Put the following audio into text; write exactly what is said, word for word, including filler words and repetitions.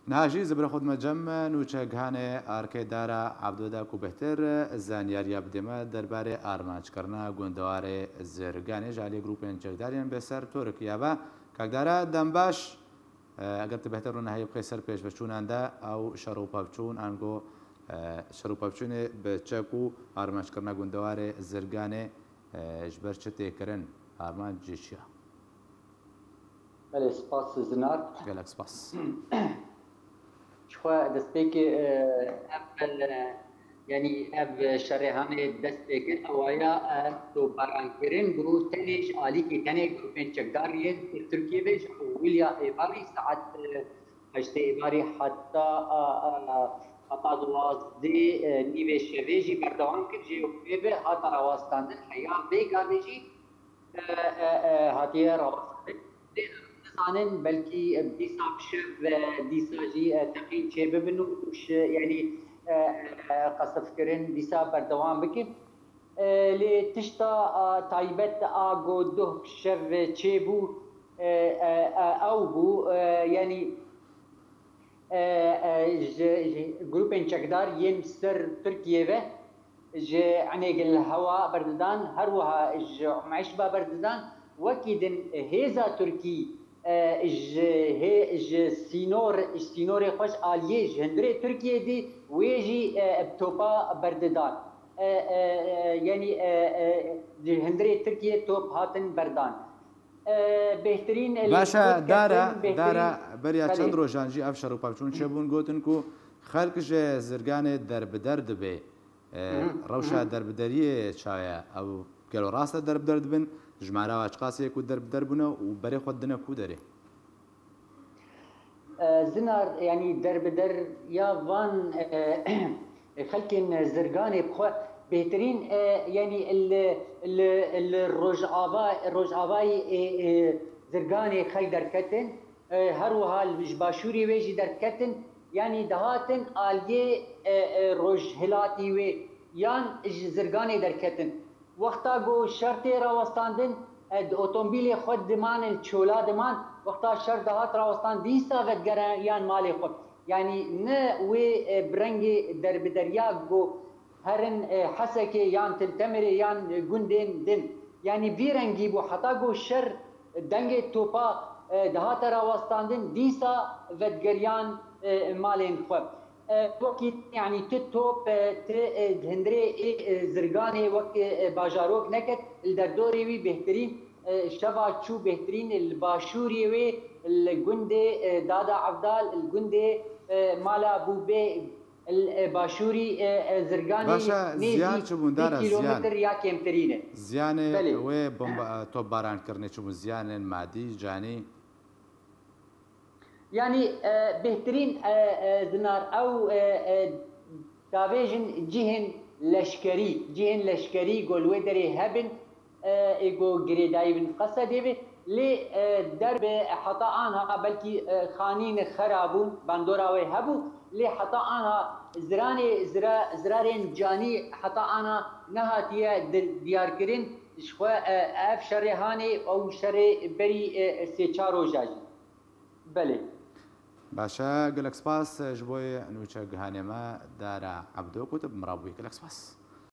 Niha jî zibira xwe dime cem nûçe gihanê Arkê Dara Ebdo de ku bêhtir zanyariya bidê me derbarê armanckirina gundewarê Zirganê ji aliyê grûpên çekdar yên bi ser Tirkiye ve. Kak Dara, dem baş. E, eger tu bêhtir rûnehiyê bixê ser pêşveçûnan de, ew şer û pevçûn, ango, e, şer û pevçûnê bi çek û armanckirina gundewarê Zirganê, e, ji ber çi tê kirin? Armanc jê çi ye? Belê, spas Zinar. Gelek spas. Ji xwe destpêkê, e, ev, e, yanî ev şerê hanê dest pê kir, ewaya, e, topbarankirin ku tenê ji alîkî tenê grûpên çekdar yên Tirkiyê ve ji ewiliya êvarî saet, e, heştê êvarî heta, a, a, heta duwazdê, e, nîvê şevê jî berdewam kir, jê wê ve hata rawestandin, heya vê gavê jî e, e, e, hatiye rawestandin. Lê em nizanin, belkî, e, dîsa bi şev ve dîsa jî, e, teqîn çêbibin û şi-, yanî, e, e, qesifkirin dîsa berdewam bikin. E, lê tişta, a, taybet a ku duh şev çêbû, e, e, e, ew bû, e, yanî, e, e, ji, ji grûpên çekdar yên ser Tirkiye ve ji Enêgil hewa berdidan, her wiha ji Meşba berdidan, wekî din hêza Tirkî, e, ji hê-, ji sînor, ji sînorê xwe ji aliyê ji hundirê Tirkiyê dî wê jî, e, bi topa berdidan. E, e, e, yanî, e, e, ji hundirê Tirkiyê top hatin berdan. E, bêhtirîn, e, Baş e, got Dara, ketin, bêhtirîn Dara, beriya Belê. Çend rojan jî ev şer û pevçûn çêbûn, gotin ku xelk ji Zirganê derbider dibe. E, Hı hı, rewşa hı hı. derbideriyê ça ye? Ew gelo rast e derbider dibin? Jimara çiqas ye ku derbider bûne û berê xwe didine ku derê? E, Zinar, yanî derbider ya van, e, xelkên Zirganê bi xwe bêhtirîn, e, yanî li, li, li Rojava, Rojavayê, e, e, Zirganê xelk derketin, e, her wiha li, ji başûrê wê jî derketin, yanî dihatin aliyê, e, e, rojhilatî wê yan ji Zirganê derketin. Wexta ku şer tê rawestandin, e, di otomobîlê xwe diman, li çola diman, wexta şer dihat rawestan, dîsa vedigeriyan malê xwe. Yanî ne wê, e, bi rengê derbideriya ku herin, e, Hesekê yan Til Temirê yan, e, gundên din. Yanî vî rengî bû, heta ku şer dengê topa, e, dihate rawestandin, dîsa vedigeriyan, e, malên xwe. E, wekî, yanî ti top, e, ti, e, hundirê ê, e, Zirganê wek, e, e, bajarok neket, li derdorê wî bêhtirîn, e, şeva çû bêhtirîn li başûrê wê, li gundê, e, Dada Evdal, li gundê, e, Mala Bûbê, li, e, başûrî, e, e, Zirganê Baş e, ziyan nêzî çi bûn, dê Dara, ziyan? kîlometr ya kêmtirîn e. Ziyanê Belê. wê bomba, e, topbarankirinê çi bûn? Ziyanên madî, canî? Yanî, e, bêhtirîn, e, e, Zinar, ew, e, e, davêjin cihên leşkerî, cihên leşkerî ku li wê derê hebin, e, ê ku girêdayî bin Qesedê ve, lê, e, derbe heta anha belkî, e, xanîn xera bûn, bandora wê hebû, lê heta anha ziranê, zira-, zirarên canî heta anha nehatiye di-, diyarkirin, ji xwe, e, ev şerê hanê ew şerê berî, e, sê çar roja jî. Belê. Baş e, gelek spas ji bo nûçe gihanê me Dara Ebdo ku tu bi min re bûyî. Gelek spas.